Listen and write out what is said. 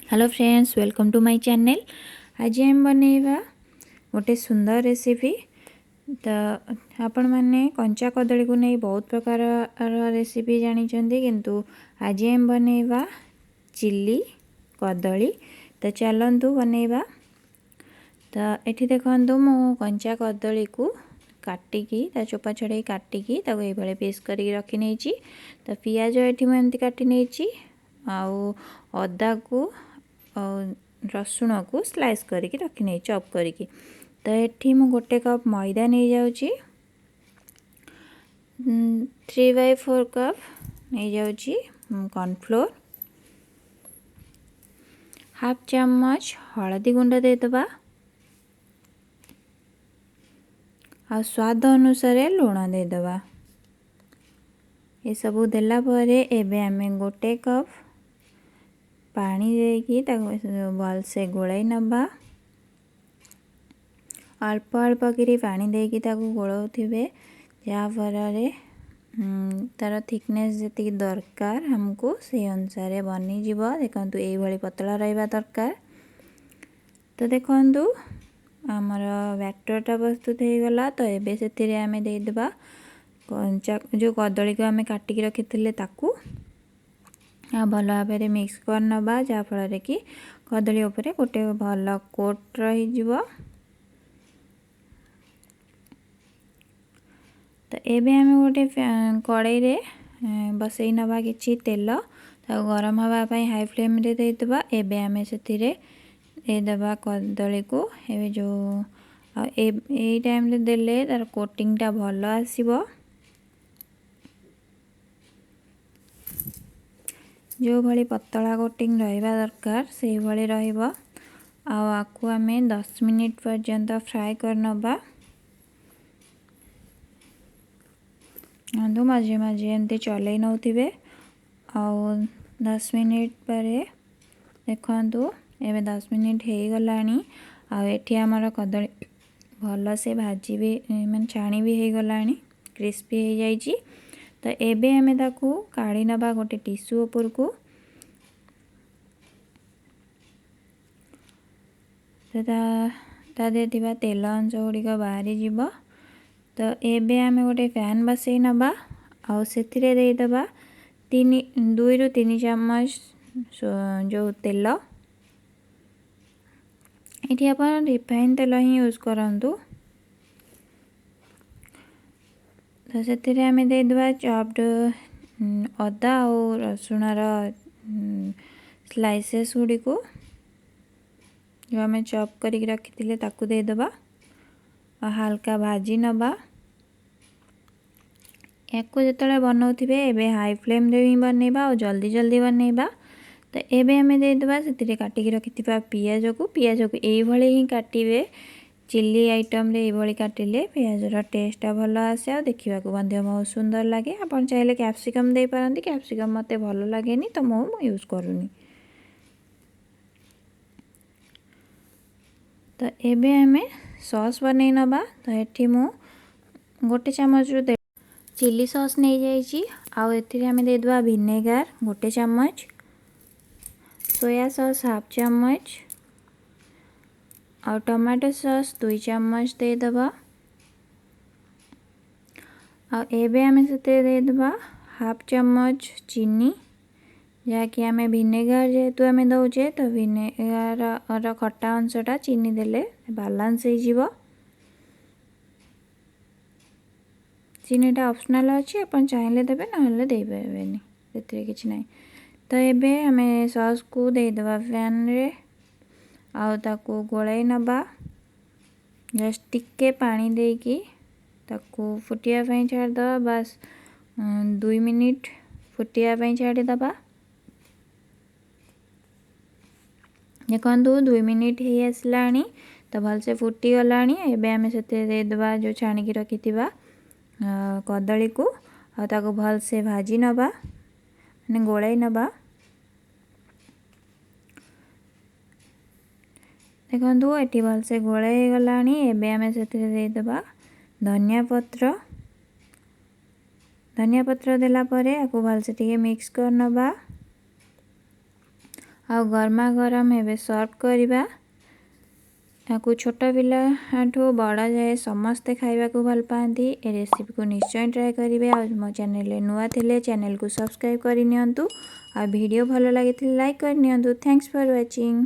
Hello friends, welcome to my channel. ଆଜି ଆମେ ବନେଇବା ଗୋଟେ ସୁନ୍ଦର ରେସିପି। ତ ଆପଣମାନେ କଞ୍ଚା କଦଳୀକୁ ନେଇ ବହୁତ ପ୍ରକାରର ରେସିପି ଜାଣିଛନ୍ତି, କିନ୍ତୁ ଆଜି ଆମେ ବନେଇବା ଚିଲି କଦଳୀ। ତ ଚାଲନ୍ତୁ ବନେଇବା। ତ ଏଠି ଦେଖନ୍ତୁ, ମୁଁ କଞ୍ଚା କଦଳୀକୁ କାଟିକି, ତା ଚୋପା ଛଡ଼େଇ କାଟିକି ତାକୁ ଏଇଭଳି ପିସ୍ କରିକି ରଖିନେଇଛି। ତ ପିଆଜ ଏଠି ମୁଁ ଏମିତି କାଟି ନେଇଛି, ଆଉ ଅଦାକୁ ଆଉ ରସୁଣକୁ ସ୍ଲାଇସ୍ କରିକି ରଖିନେଇଛି, ଚପ୍ କରିକି। ତ ଏଠି ମୁଁ ଗୋଟେ କପ୍ ମଇଦା ନେଇଯାଉଛି, 3/4 କପ୍ ନେଇଯାଉଛି କର୍ଣ୍ଣଫ୍ଲୋର୍, ହାଫ୍ ଚାମଚ ହଳଦୀ ଗୁଣ୍ଡ ଦେଇଦେବା ଆଉ ସ୍ୱାଦ ଅନୁସାରେ ଲୁଣ ଦେଇଦେବା। ଏସବୁ ଦେଲା ପରେ ଏବେ ଆମେ ଗୋଟେ କପ୍ ପାଣି ଦେଇକି ତାକୁ ଭଲସେ ଗୋଳେଇ ନେବା। ଅଳ୍ପ ଅଳ୍ପ କରି ପାଣି ଦେଇକି ତାକୁ ଗୋଳାଉଥିବେ, ଯାହାଫଳରେ ତା'ର ଥିକନେସ୍ ଯେତିକି ଦରକାର ଆମକୁ ସେଇ ଅନୁସାରେ ବନିଯିବ। ଦେଖନ୍ତୁ, ଏଇଭଳି ପତଳା ରହିବା ଦରକାର। ତ ଦେଖନ୍ତୁ, ଆମର ବ୍ୟାଟରଟା ପ୍ରସ୍ତୁତ ହେଇଗଲା। ତ ଏବେ ସେଥିରେ ଆମେ ଦେଇଦେବା କଞ୍ଚା ଯେଉଁ କଦଳୀକୁ ଆମେ କାଟିକି ରଖିଥିଲେ ତାକୁ, ଆଉ ଭଲ ଭାବରେ ମିକ୍ସ କରିନେବା, ଯାହାଫଳରେ କି କଦଳୀ ଉପରେ ଗୋଟେ ଭଲ କୋଟ୍ ରହିଯିବ। ତ ଏବେ ଆମେ ଗୋଟେ କଡ଼େଇରେ ବସେଇ ନେବା କିଛି ତେଲ, ତାକୁ ଗରମ ହେବା ପାଇଁ ହାଇ ଫ୍ଲେମ୍ରେ ଦେଇଦେବା। ଏବେ ଆମେ ସେଥିରେ ଦେଇଦେବା କଦଳୀକୁ। ଏବେ ଯେଉଁ ଆଉ ଏଇ ଟାଇମ୍ରେ ଦେଲେ ତା'ର କୋଟିଂଟା ଭଲ ଆସିବ। ଯେଉଁଭଳି ପତଳା କୋଟିଂ ରହିବା ଦରକାର ସେଇଭଳି ରହିବ। ଆଉ ଆକୁ ଆମେ 10 ମିନିଟ୍ ପର୍ଯ୍ୟନ୍ତ ଫ୍ରାଏ କରିନେବା। ଦେଖନ୍ତୁ, ମଝିରେ ମଝିରେ ଏମିତି ଚଲେଇ ନେଉଥିବେ। ଆଉ 10 ମିନିଟ୍ ପରେ ଦେଖନ୍ତୁ, ଏବେ 10 ମିନିଟ୍ ହେଇଗଲାଣି, ଆଉ ଏଠି ଆମର କଦଳୀ ଭଲସେ ଭାଜି ବି, ମାନେ ଛାଣି ବି ହେଇଗଲାଣି, କ୍ରିସ୍ପି ହେଇଯାଇଛି। ତ ଏବେ ଆମେ ତାକୁ କାଢ଼ି ନେବା ଗୋଟେ ଟିସୁ ଉପରକୁ। ତ ତା ଦେହରେ ଥିବା ତେଲ ଅଂଶ ଗୁଡ଼ିକ ବାହାରିଯିବ। ତ ଏବେ ଆମେ ଗୋଟେ ପ୍ୟାନ୍ ବସେଇ ନେବା, ଆଉ ସେଥିରେ ଦେଇଦେବା 2ରୁ 3 ଚାମଚ ଯେଉଁ ତେଲ। ଏଠି ଆପଣ ରିଫାଇନ୍ ତେଲ ହିଁ ୟୁଜ୍ କରନ୍ତୁ। ତ ସେଥିରେ ଆମେ ଦେଇଦେବା ଚପ୍ଡ ଅଦା ଆଉ ରସୁଣର ସ୍ଲାଇସେସ୍ ଗୁଡ଼ିକୁ, ଯେଉଁ ଆମେ ଚପ୍ କରିକି ରଖିଥିଲେ ତାକୁ ଦେଇଦେବା ଆଉ ହାଲକା ଭାଜି ନେବା। ୟାକୁ ଯେତେବେଳେ ବନାଉଥିବେ ଏବେ ହାଇ ଫ୍ଲେମ୍ରେ ହିଁ ବନେଇବା ଆଉ ଜଲ୍ଦି ଜଲ୍ଦି ବନେଇବା। ତ ଏବେ ଆମେ ଦେଇଦେବା ସେଥିରେ କାଟିକି ରଖିଥିବା ପିଆଜକୁ। ପିଆଜକୁ ଏଇଭଳି ହିଁ କାଟିବେ, ଚିଲି ଆଇଟମ୍ରେ ଏଇଭଳି କାଟିଲେ ପିଆଜର ଟେଷ୍ଟଟା ଭଲ ଆସେ ଆଉ ଦେଖିବାକୁ ମଧ୍ୟ ବହୁତ ସୁନ୍ଦର ଲାଗେ। ଆପଣ ଚାହିଁଲେ କ୍ୟାପ୍ସିକମ୍ ଦେଇପାରନ୍ତି, କ୍ୟାପ୍ସିକମ୍ ମୋତେ ଭଲ ଲାଗେନି ତ ମୁଁ ୟୁଜ୍ କରୁନି। ତ ଏବେ ଆମେ ସସ୍ ବନେଇ ନେବା। ତ ଏଠି ମୁଁ ଗୋଟେ ଚାମଚରୁ ଚିଲି ସସ୍ ନେଇଯାଇଛି, ଆଉ ଏଥିରେ ଆମେ ଦେଇଦେବା ଭିନେଗାର ଗୋଟେ ଚାମଚ, ସୋୟା ସସ୍ ହାଫ୍ ଚାମଚ ଆଉ ଟମାଟୋ ସସ୍ 2 ଚାମଚ ଦେଇଦେବା। ଆଉ ଏବେ ଆମେ ସେଥିରେ ଦେଇଦେବା ହାଫ୍ ଚାମଚ ଚିନି, ଯାହାକି ଆମେ ଭିନେଗାର ଯେହେତୁ ଆମେ ଦେଉଛେ ତ ଭିନେଗାରର ଖଟା ଅଂଶଟା ଚିନି ଦେଲେ ବାଲାନ୍ସ ହେଇଯିବ। ଚିନିଟା ଅପସନାଲ୍ ଅଛି, ଆପଣ ଚାହିଁଲେ ଦେବେ, ନହେଲେ ଦେଇପାରିବେନି, ସେଥିରେ କିଛି ନାହିଁ। ତ ଏବେ ଆମେ ସସ୍କୁ ଦେଇଦେବା ପ୍ୟାନ୍ରେ ଆଉ ତାକୁ ଗୋଳେଇ ନେବା। ଜଷ୍ଟ ଟିକେ ପାଣି ଦେଇକି ତାକୁ ଫୁଟିବା ପାଇଁ ଛାଡ଼ିଦେବା, ବାସ୍ 2 ମିନିଟ୍ ଫୁଟିବା ପାଇଁ ଛାଡ଼ିଦେବା। ଦେଖନ୍ତୁ, 2 ମିନିଟ୍ ହେଇ ଆସିଲାଣି, ତ ଭଲସେ ଫୁଟିଗଲାଣି। ଏବେ ଆମେ ସେଥିରେ ଦେଇଦେବା ଯେଉଁ ଛାଣିକି ରଖିଥିବା କଦଳୀକୁ, ଆଉ ତାକୁ ଭଲସେ ଭାଜି ନେବା, ମାନେ ଗୋଳେଇ ନେବା। ଦେଖନ୍ତୁ, ଏଠି ଭଲସେ ଗୋଳେଇ ହେଇଗଲାଣି। ଏବେ ଆମେ ସେଥିରେ ଦେଇଦେବା ଧନିଆ ପତ୍ର। ଧନିଆ ପତ୍ର ଦେଲା ପରେ ଆକୁ ଭଲସେ ଟିକେ ମିକ୍ସ କରିନେବା। ଆଉ ଗରମା ଗରମ ଏବେ ସର୍ଭ କରିବା। ତାକୁ ଛୋଟ ପିଲାଠୁ ବଡ଼ ଯାଏ ସମସ୍ତେ ଖାଇବାକୁ ଭଲ ପାଆନ୍ତି। ଏ ରେସିପିକୁ ନିଶ୍ଚୟ ଟ୍ରାଏ କରିବେ। ଆଉ ମୋ ଚ୍ୟାନେଲରେ ନୂଆ ଥିଲେ ଚ୍ୟାନେଲକୁ ସବସ୍କ୍ରାଇବ୍ କରିନିଅନ୍ତୁ, ଆଉ ଭିଡ଼ିଓ ଭଲ ଲାଗିଥିଲେ ଲାଇକ୍ କରିନିଅନ୍ତୁ। Thanks for watching.